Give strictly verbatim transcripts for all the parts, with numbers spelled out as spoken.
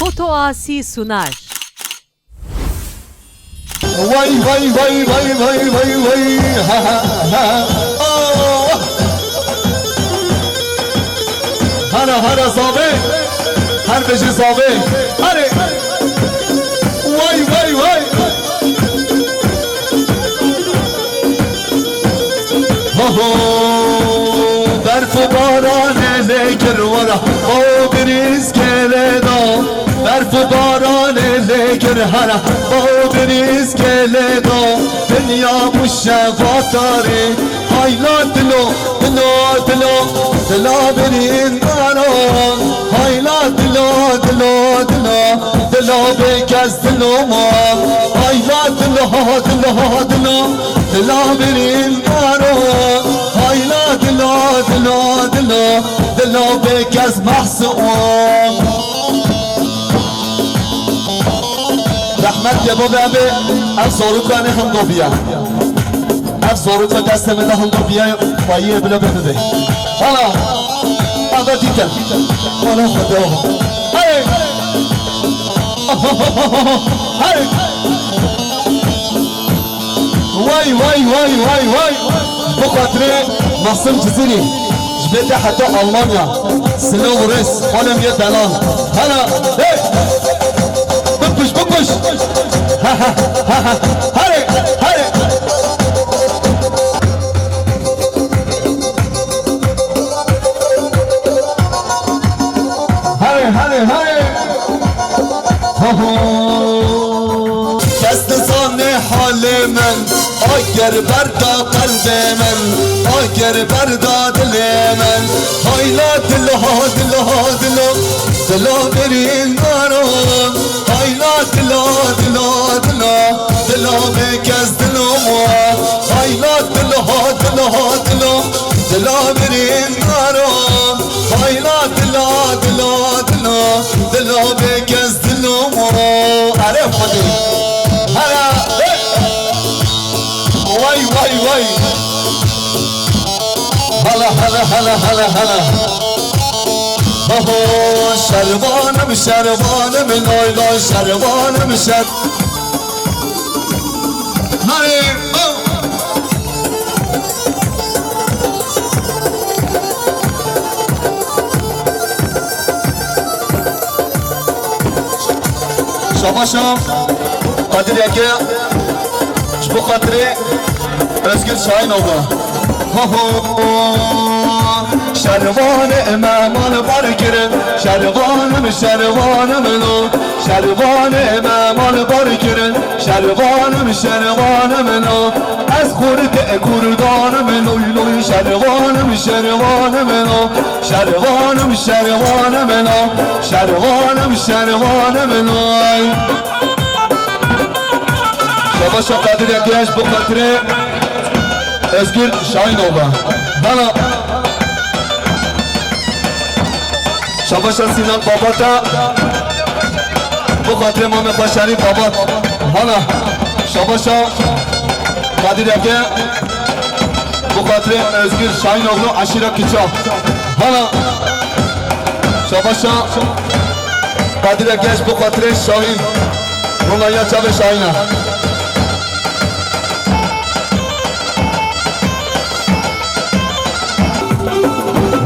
Foto Asi sunar. Vay vay vay vay vay vay vay. Ha ha ha. Oh. Hara hara zabe. Her beji zabe. Hare. Vay vay vay. Ho ho. Berf û baranê lê kir wera. O birîz gelê da. Berf û baranê lê kir hera, baw birîz gelê da. Dinya bû şeva tarî. Hayla dilo, dilo, dilo, dila birîndara. Hayla dilo, dilo, dilo, dila bêkes dilo ma. Hayla dilo, dilo, dilo, dila birîndara. Hayla dilo, dilo, dilo, dila bêkes mahsûm. Rehmet lê bo be, ev zarûka ne hindobiya. Ev zarûka destê min de hindobiya, xweyiyê bila bibê. Hala, ava dîtin. Hala xwe dewa. Hey! Hey! Vay vay vay vay vay. Bi xatirê Masim Cizîrî ji bê te heta Almanya. Silo Vris, onem yê delan. Hela, hey! Bikuş, bikuş! Ha ha ha ha! Hare, hare! Hare, hare, hare! Ho ho! Kes dizane halê min, agir berda qelbê min, agir berda dilê min. Hayla dilo, dilo, dilo, dilo birîndaro. Hayla dilo, dilo, dilo, dilo bêkes dilo mo. Hayla dilo, dilo, dilo, dilo birîndaro. Hayla dilo, dilo, dilo, dilo bêkes dilo mo. Are Xwedê. Hela, hey! Vay, vay, vay. Hala, hala, hala, hala, hala. Oho, şervanim, şervanim, loy, loy, şervanim, şer-, Hare, oh. Şabaşa Qadireke ji bo xatirê Özgür Şahin oldu. Ho ho. Şervanê me mal bar kirin, şervanim, şervanim lo. Şervanê me mal bar kirin, şervanim, şervanim lo. Ez xurtê kurdanim, loy loy, şervanim, şervanim lo. Şervanim, şervanim lo. Şervanim, şervanim lo. Şabaşa Qadir Yakiyaş bu xatirê Özgür Şahin oldu. Bana Şabaşa Sinan Babata. Bu xatirê Mame Başarî Babat. Hana. Şabaşa Kadir Ege. Bu xatirê Özgür Şahinoğlu Aşira Kiça. Hana. Şabaşa Kadir Ege bu xatirê Şahin. Rona ya çavê Şahina.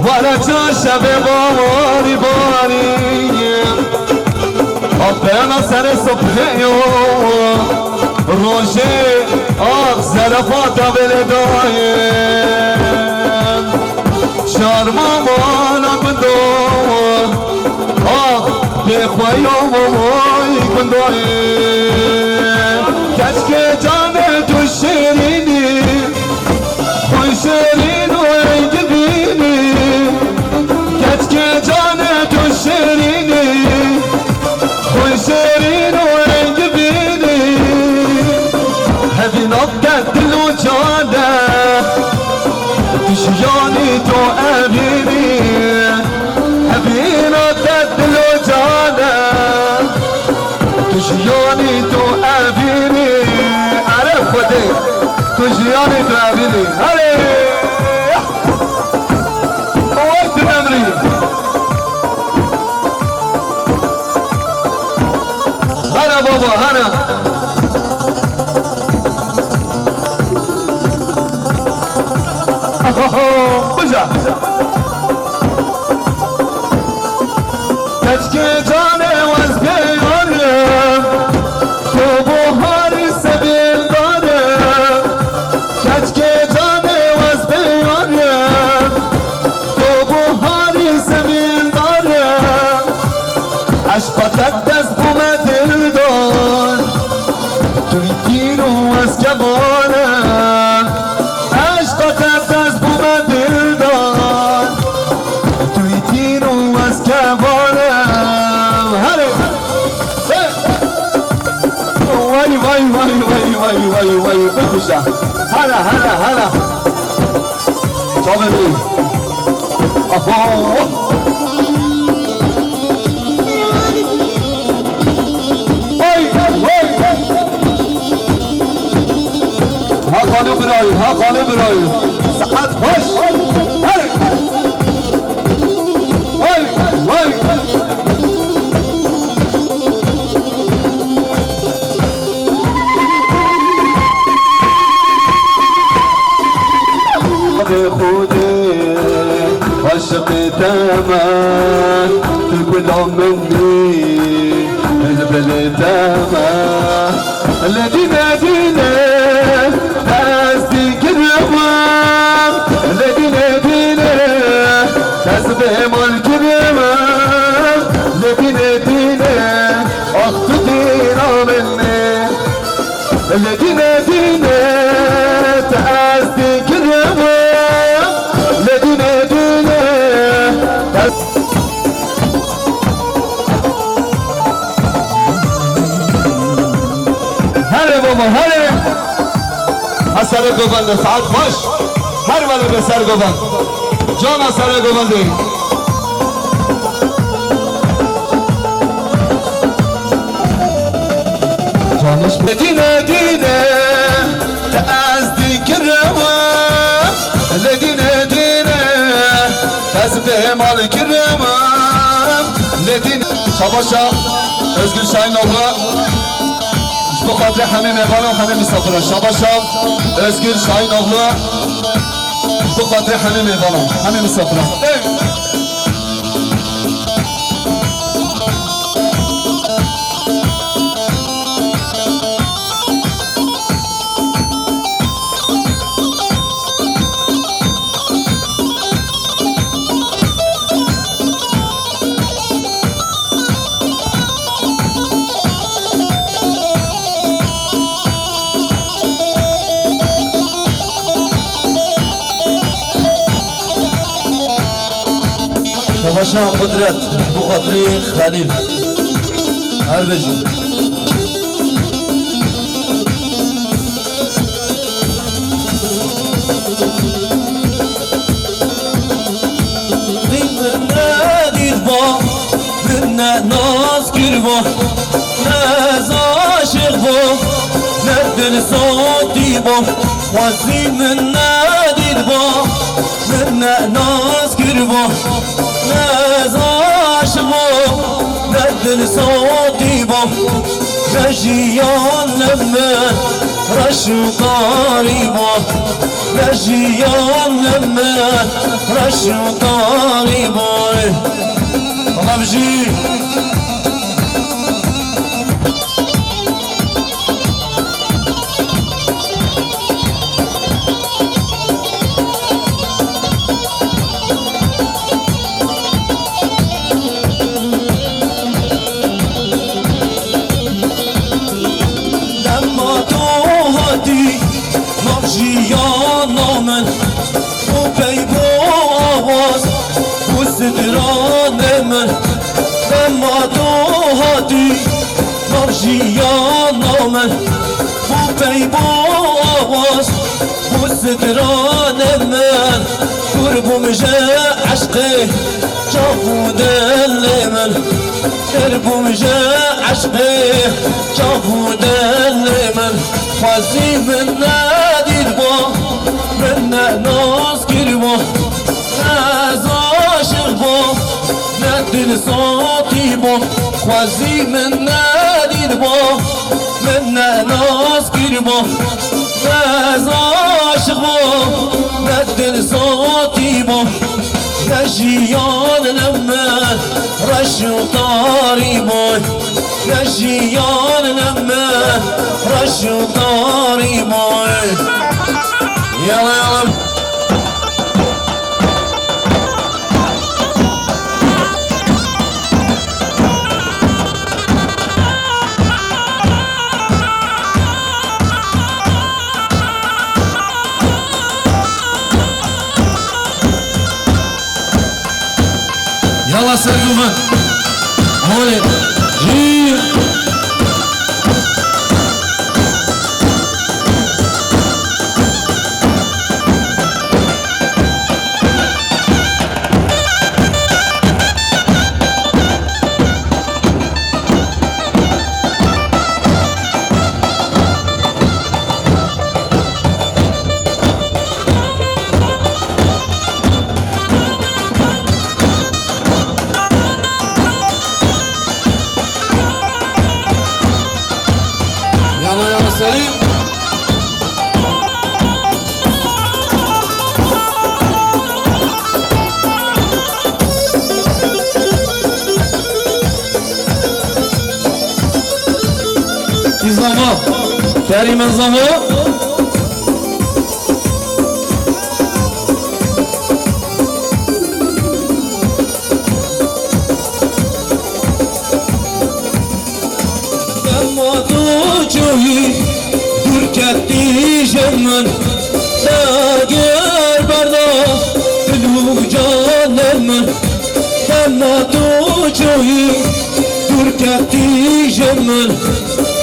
Were çarşevê bawarî barî, ax bena serê subhê yo, rojê ax zerefata vêlê dayê. Şarma wana gundo, ax bêxweya moy gundoyê. Keçkê canê tu şêrînî, xwe şêrîn û ey dibînî. Keçkê canê tu şêrînî, xwe şêrîn û ey dibînî. Hevî navke dil û can e. Tu jiyanî tu evînî, evîna te dil û can e. Tu jiyanî tu evînî, erê Xwedê, tu jiyanî tu evînî. Erê! Oy tu nemrî! Baba, hene. Oho, bija. Keçkê canê wez bêyarim, tu buharî sevîndar e. Keçkê canê wez bêyarim, tu buharî sevîndar e. Eşqa te dest bûme dildar, tu yî tîr û ez keman e. Eşqa te dest bûme dildar, tu yî tîr û ez keman e. Herê! Hey! Vay, vay, vay, bikuşa. Hala, hala, hala. Çavê min. Aho. Hey, hey. Ha xalo birayê, ha xalo birayê. Saet baş. Hey. Hey, hey. Xwedê aşiqê te me, tu gula min î, hilbelê te me. Lê dîne dîne, ez dî kiribim. Lê dîne dîne, ez bêmal kiribim. Lê dîne dîne, ax tu dîna min î. Lê dîne dîne te ez dî kiribim. Lê dîne dîne te ez... Herê baba, herê. Ha serê govende, saet baş. Her wele be ser govend. Cana serê govendê. Dîne dîne te ez dikirim, lê dîne dîne ez bêmal kirim, lê dîne. Şabaşa Özgür Şahinoğlu, ji bo xatirê hemî mêvanan, hemî misafiran. Şabaşa Özgür Şahinoğlu, ji bo xatirê hemî mêvanan, hemî misafiran. Ey! Şabaşa Qudret, ji bo xatirê Xelîl. Her bijî. Min ne dît ba, min ne nas kir ba, ne ez aşiq ba, ne dil sotî ba. Xwezî min ne dît ba, min ne nas kir ba, ne ez aşiq ba, ne dil sotî ba. Ne jiyan li min reş û tarî ba, ne jiyan li min reş û tarî ba. Bala bijî. Dema tu hatî nav jiyana min, bû pey bû awaz, bû stranê min. Dema tu hatî nav jiyana min, bû pey bû awaz, bû stranê min. Kûr bûm ji eşqê çav û dilê min. Kûr bûm ji eşqê çav û dilê min. Xwezî min nedît ba, min ne nas kir ba, ne ez aşiq ba, ne dil sotî ba. Xwezî min nedît Bo min ne nas kir bo, ne ez aşiq bo, ne dil sotî bo, ne jiyan ne min reş û tarî bo, ne jiyan ne min reş û tarî bo. Yala, yala. Yala ser guvan. Olê. Jî. Yala, yala, serî. Î zava. Kerî min zava. Dema tu çûyî dûr ketî ji min, dagir berda dil û canê min. Dema tu çûyî dûr ketî ji min,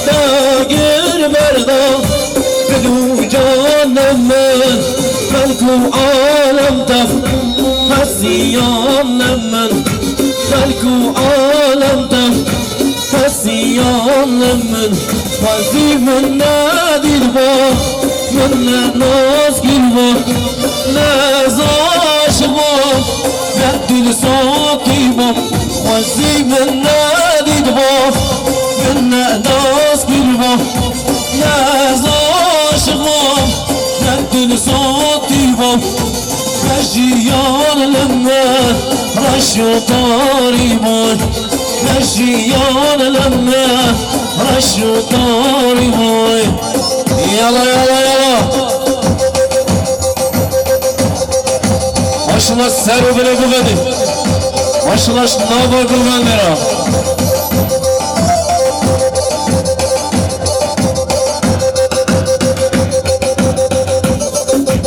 dagir berda dil û canê min. Xelk û alem tev hesiyan min. Xelk û alem tev hesiyan min. Xwezî min nedît bo, min ne nas kir bo, ne ez aşiq bo, ne dil sotî bo. Xwezî min nedît bo, min ne nas kir bo, ne ez aşiq bo, ne dil sotî bo. Ne jiyan li min reş û tarî bû. Ne jiyan li min reş û tarî bû. Yala, yala, yala. Maşallah ser û binê guvenê. Maşallah ji nava guvenê ra.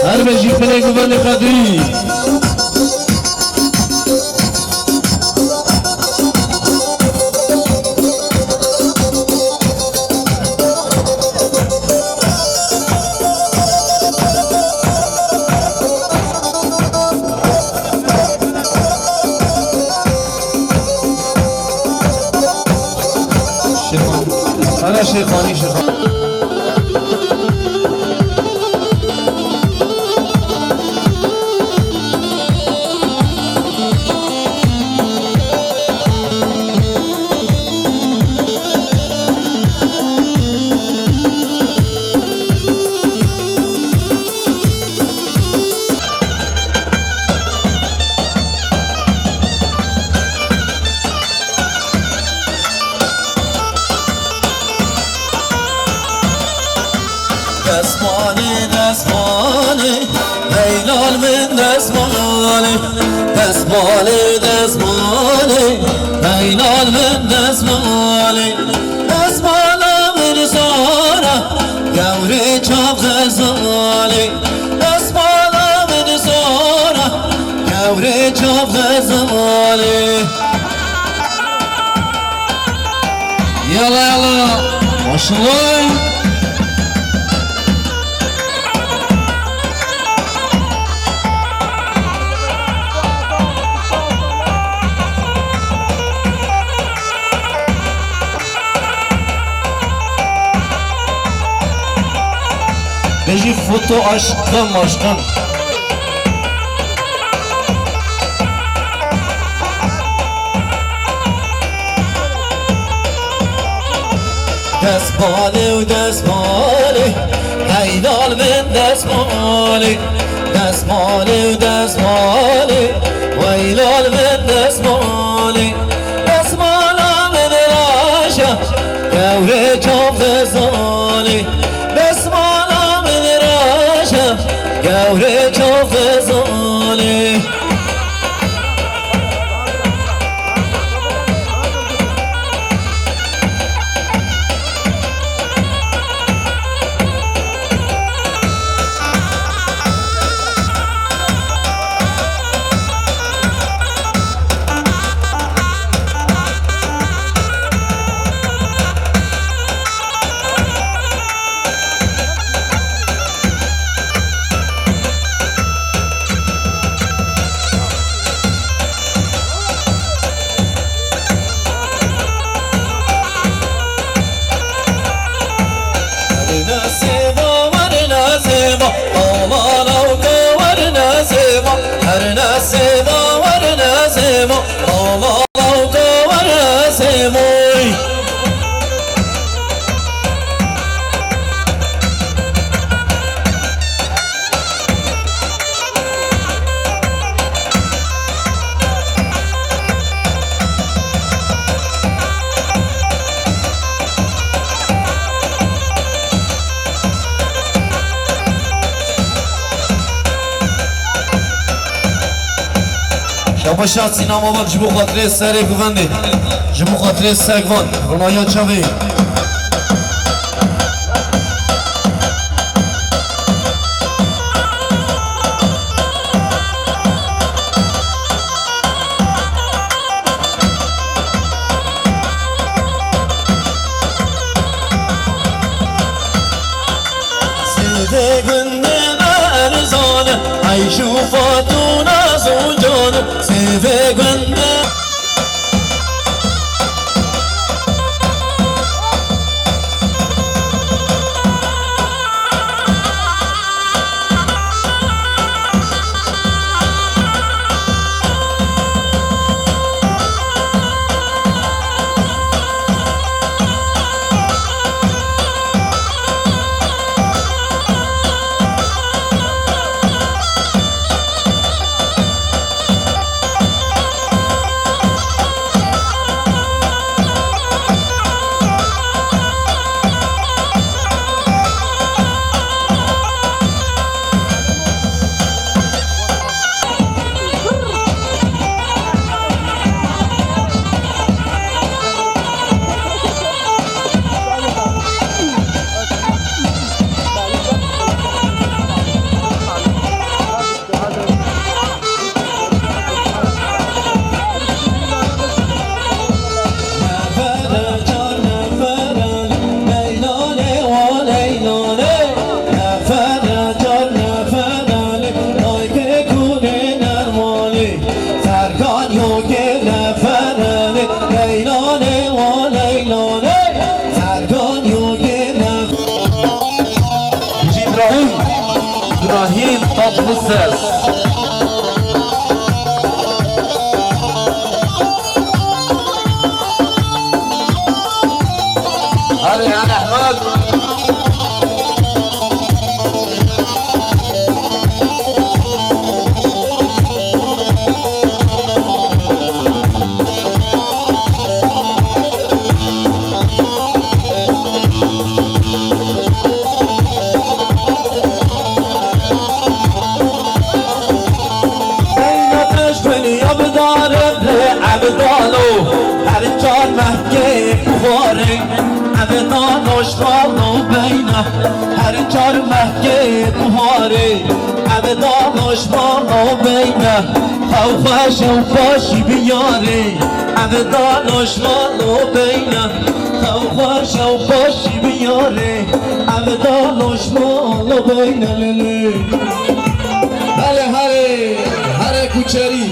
Her be jî binê guvenê Qedrî. Şêxan. Ana Şêxanî, Şêxan. Destmalê, destmalê, ey lal min destmalê. Destmalê, destmalê, ey lal min destmalê. Destmala min sora, gewrê çav xezalê. Destmala min sora, gewrê çav xezalê. Yala, yala. Maşallah. Bejî foto aşkım, aşkım. Destmalê û destmalê, hey lal min destmalê. Destmalê û destmalê, wey lal min destmalê. Destmala min raşa, gewrê çav xizanê. Destmala min raşa, gewrê çav xizanê. Her nesê va werne zêma, aman awka werne zêma. Her nesê va werne zêma, aman awka werne zêmoy. Şabaş ya Sînama bak ji bo xatirê serê guvendê. Ji bo xatirê segvan. Ronaya çavê. Sêvê gundê me erzan e, Eyş û Fatûna Zûcan e. Sêvê gundê Îbrahîm, Îbrahîm Tatlıses. Hadi ya Ahmet. Beyna teşkiliya bi darê bê evdalo, her çar mehkê buharê, evdalo şmalo beyna, her çar mehkê buharê, evdalo şmalo beyna, xew xweş ew başî biyarê, evdalo şmalo beyna, xew xweş ew başî biyarê. Evdalo şmalo beyne lelê. Belê herê, herê kuçerî.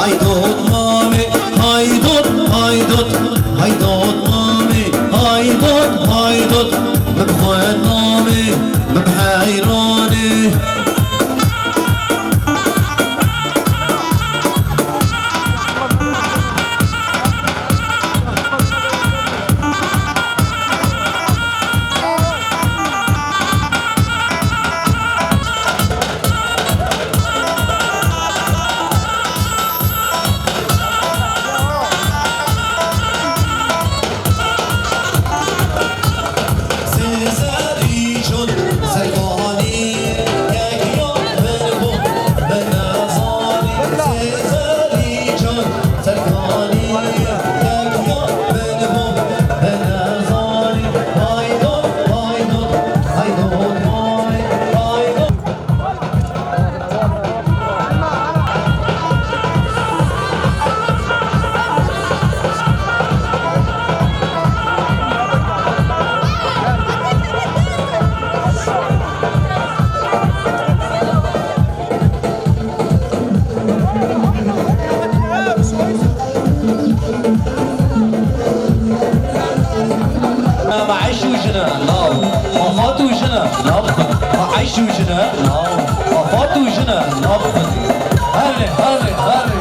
Haydot mamê, haydot, haydot, haydot mamê, haydot, haydot, min xwet namê, min heyranê. Ma eş û jina nav, ma fat û jina nav, ma eş û jina nav, ma fat û jina nav. Herre, herre, herre.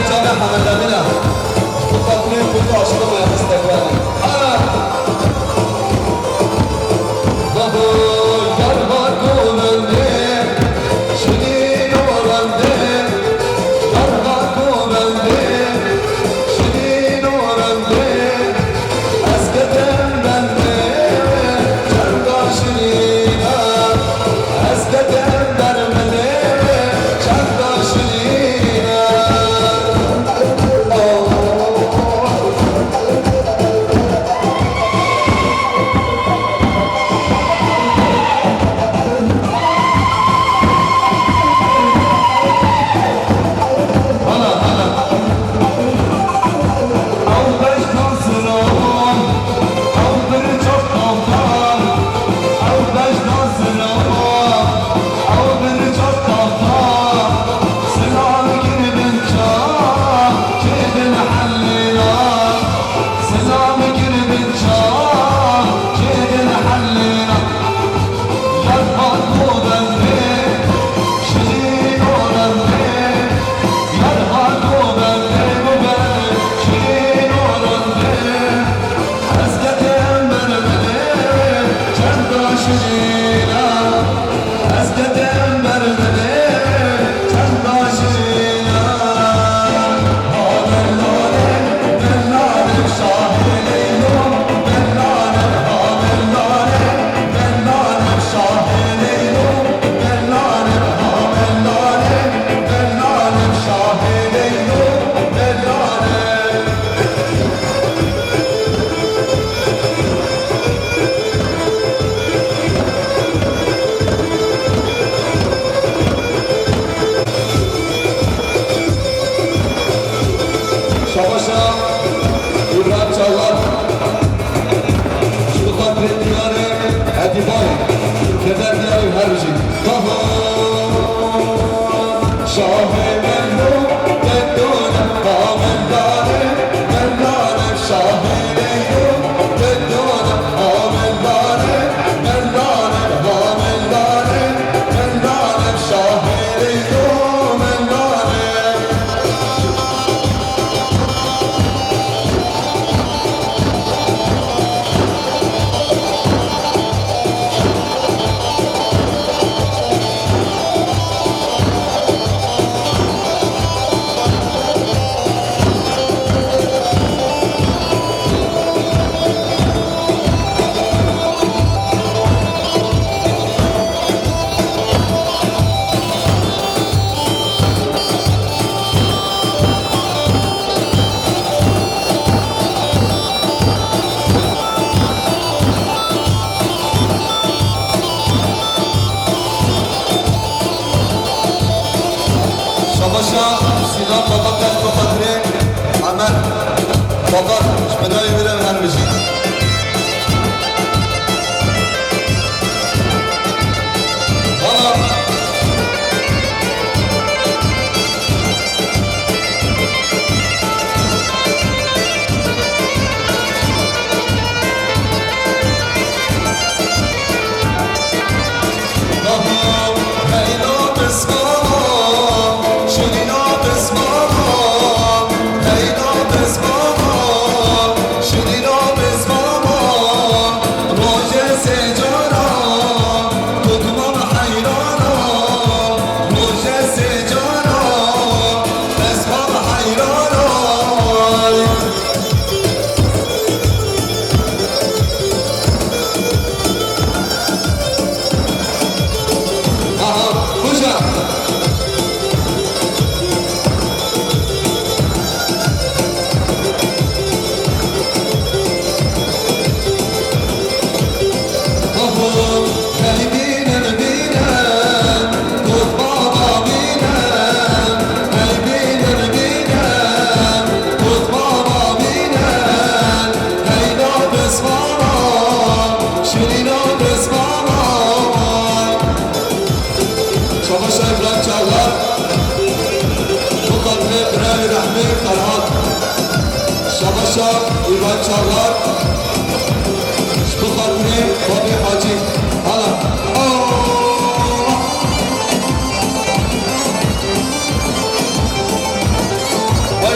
Çavê Hemed Emîn e. Ji bo xatirê Kurd û aşiqê me destek bidin. Ana! Babo, yar va govendê, şirîn û rindê, yar va govendê, şirîn û rindê. Ez ketim ber milê wê, çenda şirîn e. Ez ketim ber milê wê, çenda şirîn e. Oh. Hala, hala. Ew beşna zilam, ew birca taxta, ew beşna zilam, ew birca taxta. Silam kirbin çav, çêdin helîna. Silam kirbin çav, çêdin helîna. Yar va govendê, şirîn û rindê. Yar va govendê, govendê, şirîn û rindê. Ez ketim ber milê wê, çenda şirîn e. Ez ketim ber milê wê, çenda şirîn e. Ha dellale, dellale şahê Leylo, dellale, ha dellale, dellale şahê Leylo, dellale, ha dellale, dellale şahê Leylo, dellale. Şabaşa Îbrahîm Çağlar, ji bo xatirê diyarê Edîbayê, keder diyarê her bijî. Baho. Şahê Leylo, Leylo ne, ha Leyla ne, Leyla ne, şahê Leylo, Leylo ne, ha Leyla ne, Leyla ne, ha Leyla ne, Leyla ne, şahê Leylo, Leyla ne. Şabaşa Sinan Babat, dest bi xatirê Emer Babat, ji binayê wî re her bijî. Vala. Baho, heyna bizmana, şirîna bizmana, heyna bizmana, şirîna bizmana, rojê sê cara, tu dimam heyrana, rojê sê cara, ez mam heyrana. Aha, hoca. Oho, hey bînin, bînin, got baba bînin, hey bînin, bînin, got baba bînin, heyna bizmana, şirîna bizmana. Şabaşa Îbrahîm Çağlar, bi xatirê birayê rehmê Ferhat. Şabaşa Îbrahîm Çağlar, ji bi xatirê babê Hacî. Hala. Allah!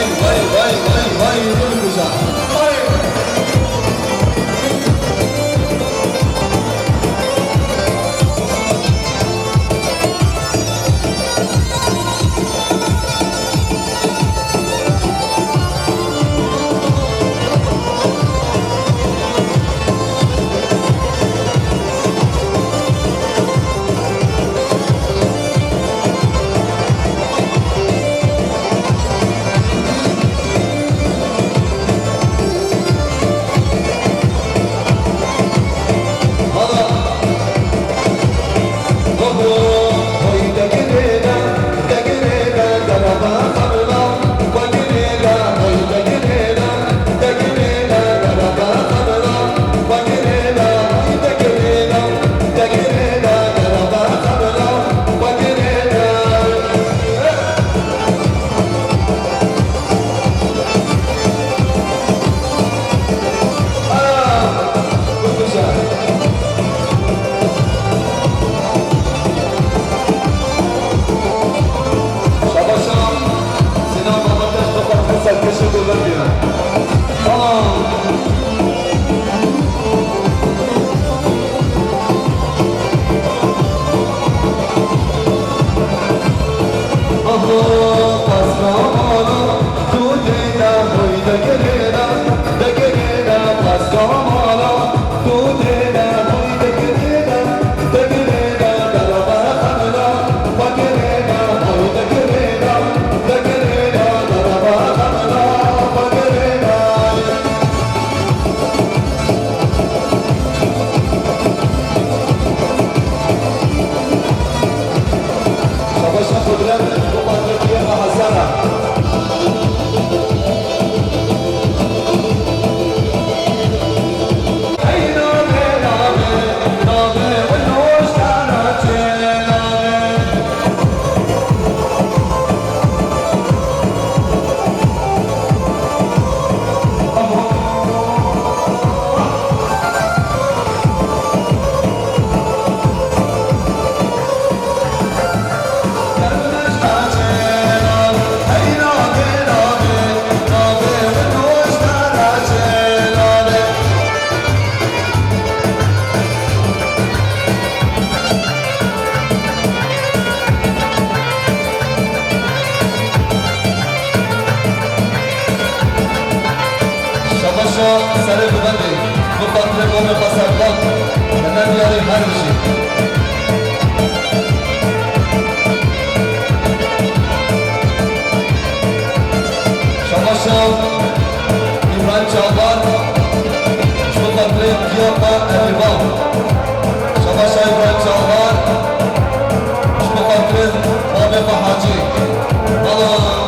Serê bi bendê, bi xatirê komê xwe serdar, kene diyarê her bijî. Şabaşa Îbrahîm Çavar, ji bo xatirê piya xwe Evîba. Şabaşa Îbrahîm Çavar, ji bo xatirê babê xwe Hacî. Bala.